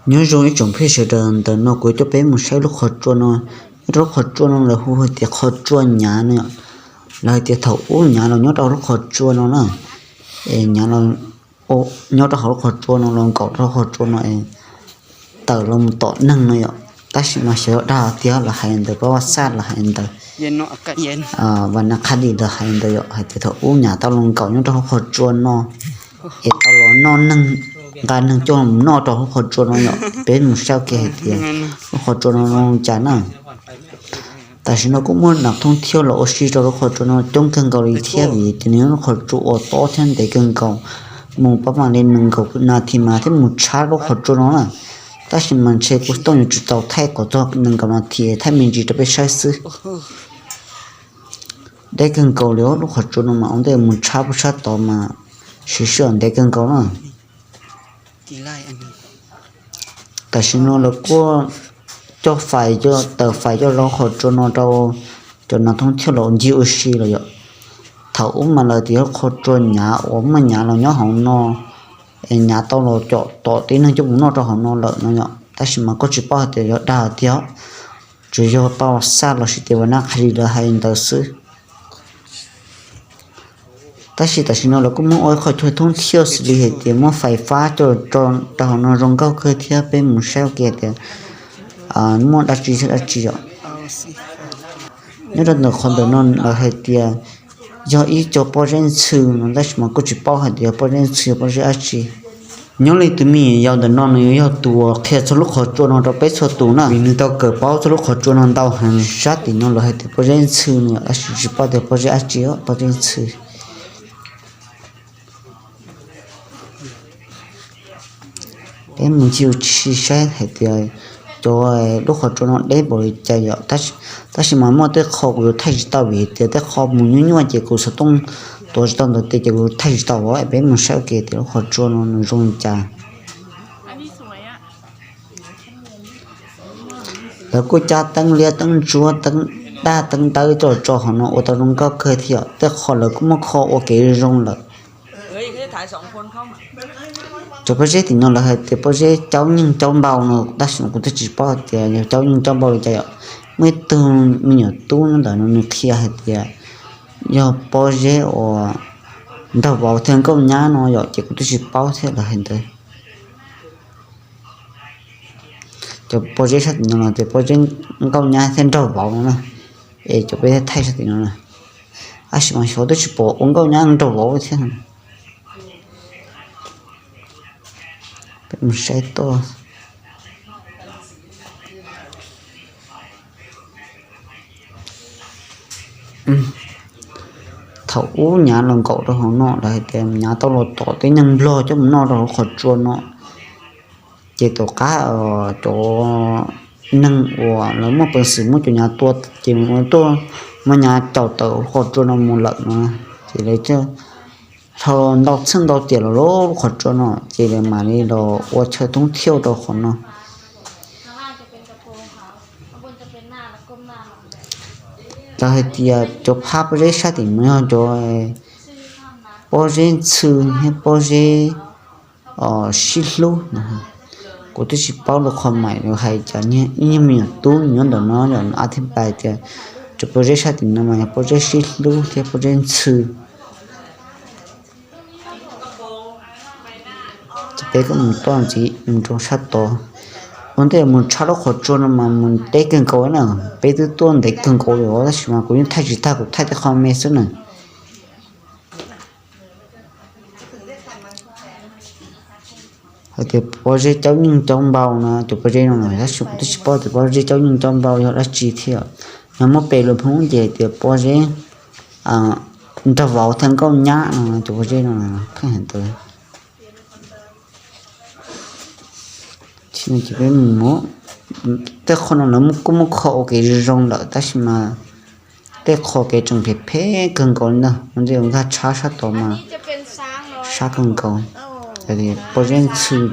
Nyob zoo ib tsoom phooj ywg sawv daws, ntawm no kuv coj peb mus saib lub qhov tsua no. Nyob rau lub qhov tsua no lawv hu hais tias qhov tsua nyav no yom. Lawv hais tias thaum ub nyav los nyob rau lub qhov tsua no na, es nyav los nyob rau hauv lub qhov tsua no los nkaum rau lub qhov tsua no es tawm los mus tom neeg no yom. Tab sis mas xyov yog dag tiag, lawv hais ntawd, pab vaj xaj lawv hais ntawd, Vas Nas Qhab Lis lawv hais ntawd yom, hais tias thaum ub nyav tau los nkaum nyob rau hauv qhov tsua no es tau los noj neeg, nqa neeg coj mus noj rau hauv qhov tsua no yom. Peb mus saib ua ke hais tias lub qhov tsua no zoo li cas na. Tam sim no kuj muaj nas thoob thiab los ua si rau lub qhov tsua no coob kawg nkaus li thiab, vim tias nws yog lub qhov tsua uas tob thiab ntev kawg nkaus, mus pab mam li nees nkaum nas this mas thiaj mus tshab lub qhov tsua no na. Tab sis mas ntshe kuv xov tooj yuav tsis tau thaij kom txog nees nkaum nas this, thaij me ntsis rau peb saib xwb. Deb kawg nkaus li, lub qhov tsua no mas ua ntej mus tshab puag sab tod mas siv sij hawm ntev kawg nkaus na. Tam sim no lawv kuj coj fais, coj taws fais coj zov qhov tsua no rau cov nas thoob thiab los ncig ua si lawm yom. Thaum ub mas lawv tias lub qhov tsua nyav uas muaj nyav los nyob hauv no, es nyav tau los caum tom tib neeg coj mus noj rau hauv no lawm no yom. Tab sis mas kuj tsis paub hais tias yog dag tiag, tsuas yog pab vaj xaj los sis tias Vas Nas Qhab Lis lawv hais ntawd xwb. Tab sis tam sim no lawv kuj muab ua ib qho chaw thoob thiab xws li hais tias muab fais fab coj rau hauv no zoo nkauj kawg thiab. Peb mus saib ua ke tias muaj dab tsi thiab dab tsi yom. Nyob rau ntawm qhov ntawm no lawv hais tias yog ib co pob zeb ntxhw no, tab sis mas kuj tsis paub hais tias yog pob zeb ntxhw pob zeb dab tsi. Nyob li tus me nyuam yaus ntawm no nws yuav yog tus uas qhia txog lub qhov tsua no rau peb txhua tus na, vim nws tau kawm paub txog lub qhov tsua no ntau heev. Sab tim no lawv hais tias pob zeb ntxhw no yom, tab sis tsis paub tias pob zeb dab tsi, pob zeb ntxhw. Peb mus ncig ua si saib hais tias cov lub qhov tsua no deb npaum li cas yom. Tab sis mas muaj tej qho kuv yuav thaij tsis tau vim tias tej qho mus nyuaj nyuaj ces kuv xov tooj tuav tsis tau ntawd tias ces kuv thaij tsis tau. Peb mus saib ua ke tias lub qhov tsua no nws zoo li cas. Lawv kuj cab teeb liab teeb ntsuab teeb daj teeb dawb coj tso hauv no ua tau zoo nkauj kawg thiab. Tej qho lawv kuj muab kho ua kev zoo lawm. Cov pob zeb tim no lawv hais tias pob zeb caub nyeej caub npau no, tab sis kuv twb tsis paub tias yog caub nyeej caub npau li cas yom. Muaj ib tug me nyuam tub nyob ntawm no nws qhia hais tias yog pob zeb uas nraug vauv thiab nkauj nyab no yom, ces kuv twb tsis paub thiab lawv hais ntawd. Cov pob zeb sab tim no los tias pob zeb nkauj nyab thiab nraug vauv no na, es cov peb thaij sab tim no na. Tab sis mas xyov twb tsis pom ua nkauj nyab nraug vauv thiab. Peb mus saib tuaj. Thaum ub nyav los nkaum rau hauv no lawv hais tias nyav tau los tom tej neeg nplog coj mus noj rau hauv qhov tsua no. Ces tom qab cov neeg uas lawv muaj peev xwm muab cov nyav tua ces tuaj muab nyav caum tawm qhov tsua no mus lawm no. Ces lawv hlo ntau txheej ntau tiam los lub qhov tsua no ces lawv mam li los ua chaw thoob thiab rau qhov no. Lawv hais tias cov phab pob zeb sab tim no yog cov pob zeb ntxhw thiab pob zeb sib hlub no. Kuv twb tsis paub lub qhov maim lawv hais cas, ib nyuag me nyuam tub nyob ntawm no yom, a thiab pais tias cov pob zeb sab tim no mas yog pob zeb sib hlub thiab pob zeb ntxhw. Ces peb kuj mus toj ntxiv mus rau sab tod. Ua ntej mus tshab lub qhov tsua no mas mus deb kawg nkaus na, peb twb tuaj ntev kawg nkaus li tab sis mas kuv yeej thaij tsis tag, kuv thaij tej qho me xwb na. Hais tias pob zeb caub nyeej caub npau no, cov pob zeb no tab sis kuv twb tsis paub tias pob zeb caub nyeej caub npau yog dab tsi thiab. Nws muab pes lus Hmoob ces hais tias pob zeb nraug vauv thiab nkauj nyab no, cov pob zeb no pheej hais ntawd. Ces peb mus, tej qho no lawv kuj muab kho ua kev zoo zoo lawm tab sis mas tej qho kev tseem phem phem kawg nkaus li ntag, ua ntej nkag tshab sab tod mas sab kawg nkaus. Pob zeb ntxhw,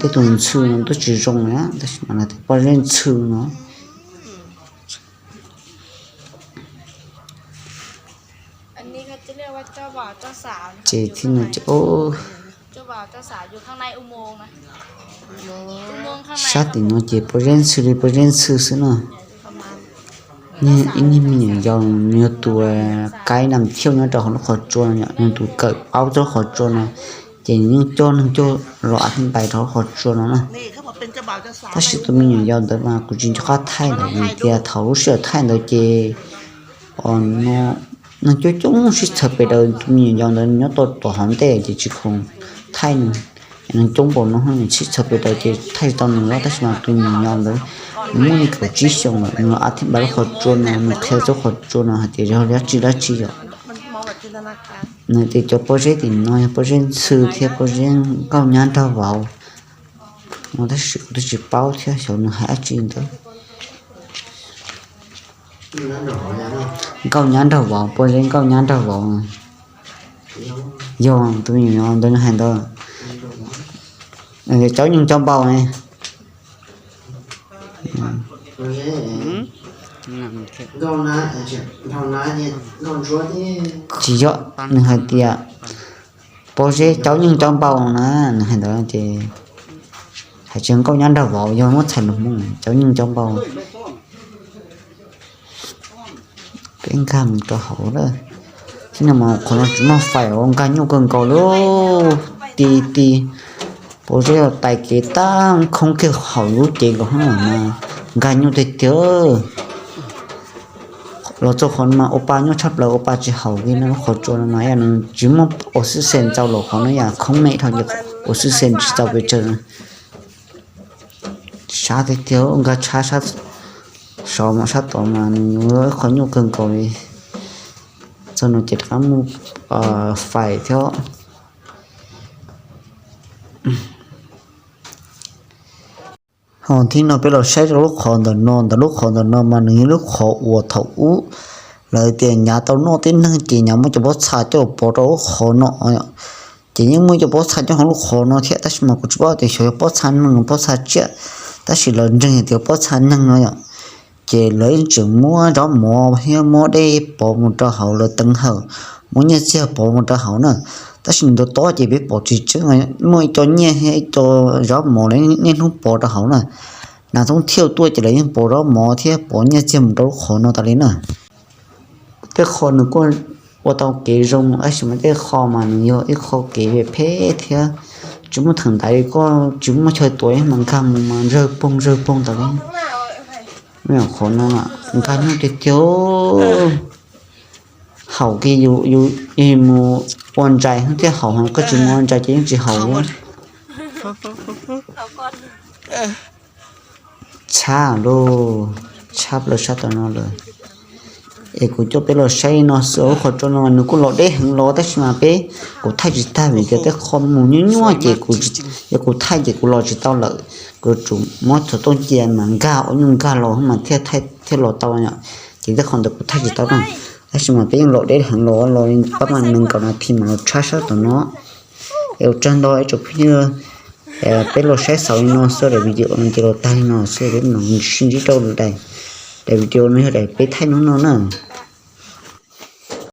tej tus ntxhw no twb tsis zoo na tab sis mas lawv tias pob zeb ntxhw no. Ces thiab no ces, Sab tim no ces pob zeb ntxhw li pob zeb ntxhw xwb no. Ib niag me nyuam yaus nws yog tus kaib nam thiauj nyob rau hauv lub qhov tsua no, nws tus kawm paub txog qhov tsua no, ces nws yeej coj neeg coj los a thib npais rau lub qhov tsua no na. Tab sis tus me nyuam yaus ntawd mas kuv tsis nco qab thaij lawm vim tias thaum lub sij hawm thaij ntawd ces neeg coob coob sib txhawv pes daws, tus me nyuam yaus ntawd nws nyob tau tom hauv ntej ces tsis khoom thaij nws. Neeg coob npaum no nws sib txhawv pes daws ces thaij tsis tau nws los, tab sis mas tus me nyuam yaus ntawd nws muaj li kaum tsib xyoos lawm, nws los a thib npais lub qhov tsua no, nws qhia txog qhov tsua no hais tias yog dab tsi dab tsi yom. Nws tias cov pob zeb tim no yog pob zeb ntxhw thiab pob zeb nkauj nyab nraug vauv no, tab sis kuv twb tsis paub thiab xyov nws hais dab tsi ntawd. Nkauj nyab nraug vauv, pob zeb nkauj nyab nraug vauv. Yog tus me nyuam ntawd nws hais ntawd, caub nyeej caub npau ne. Tsis yog, nws hais tias pob zeb caub nyeej caub npau na, nws hais ntawd ces hais tsis nkauj nyab nraug vauv, yog muab txhais lus Hmoob caub nyeej caub npau. Peb nkag mus rau hauv lawm. Tib neeg mas qhov no tsis muaj fais ua nkag nyuj kawg nkaus li. Ti ti, pob zeb tais kev tag khoob kiag hauv lub cev nkaus hauv mas nkag nyuj tiag tiag. Los txog qhov no mas ua pa nyuaj tshaj plaws, ua pa tsis haum li no, lub qhov tsua no mas yog nws tsis muaj ua xwb xees txaus los qhov no yam khoob me dhau ces ua xwb xees tsis txaus pes tsawg. Sab tiag tiag, nkag tshab sab saud mas sab tod mas nws yuav qhov nyuaj kawg nkaus li. Txog no ces rov qab muaj fais thiab. Ho thib no peb los saib rau lub qhov ntawm no, ntawm lub qhov ntawm no mas nws yog lub qhov uas thaum ub lawv tias nyav tau noj tej neeg ces nyav muab cov pob txha coj los pov rau lub qhov no. Ces yeej muaj cov pob txha nyob hauv lub qhov no thiab, tab sis mas kuv tsis paub tias xyov yog pob txha neeg pob txha tsiaj, tab sis lawv ntseeg hais tias pob txha neeg no yom. Ces lawv yeej tseem muab zaub mov thiab muab dej pov mus rau hauv, lawv teev hawm muab nyiaj txiag pov mus rau hauv na. Tab sis nws ntau tob ces peb pom tsis tseeb, muaj ib co nyiaj thiab ib co zaub mov lawv niaj hnub pov rau hauv na. Nas thoob thiaj tuaj ces lawv yeej pov zaub mov thiab pov nyiaj txiag mus rau lub qhov no tas li na. Tej qho nws kuj ua tau kev zoo, tab sis mas tej qho mas nws yog ib qho kev phem thiab tsis muaj theem ntaiv, koj tsis muaj chaw tuav mas nkag mus mas ntsawg poog ntsawg poog tas li. Qhov no nkag nyuj tiag tiag, haum kiag yus mus ua ntsais thiaj haum, koj tsis mus ua ntsais ces yeej tsis haum li. Tshab lauj, tshab plaws sab tom no lawm. Es kuv coj peb los saib no xwb, lub qhov tsua no nws kuj los deb heev los tab sis mas peb, kuv thaij tsis tag vim tias tej qho mus nyuaj nyuaj ces kuv, yog kuv thaij ces kuv los tsis tau lawm. Kuv tsum muab xov tooj cia mas nkag ua nyuj nkag los mas thiaj, thiaj los tau yom. Ces tej qho ntawd kuv thaij tsis tau na. Tab sis mas peb yeej los deb heev los, los pab mas nees nkaum nas this mas los tshab sab tom no. Es ua tsaug ntau ib tsoom phooj ywg, peb los saib xaus li no xwb, daim video no ces los tag li no xwb, peb mam sib ntsib rau daim, daim video no yog daim peb thaij hnub no na.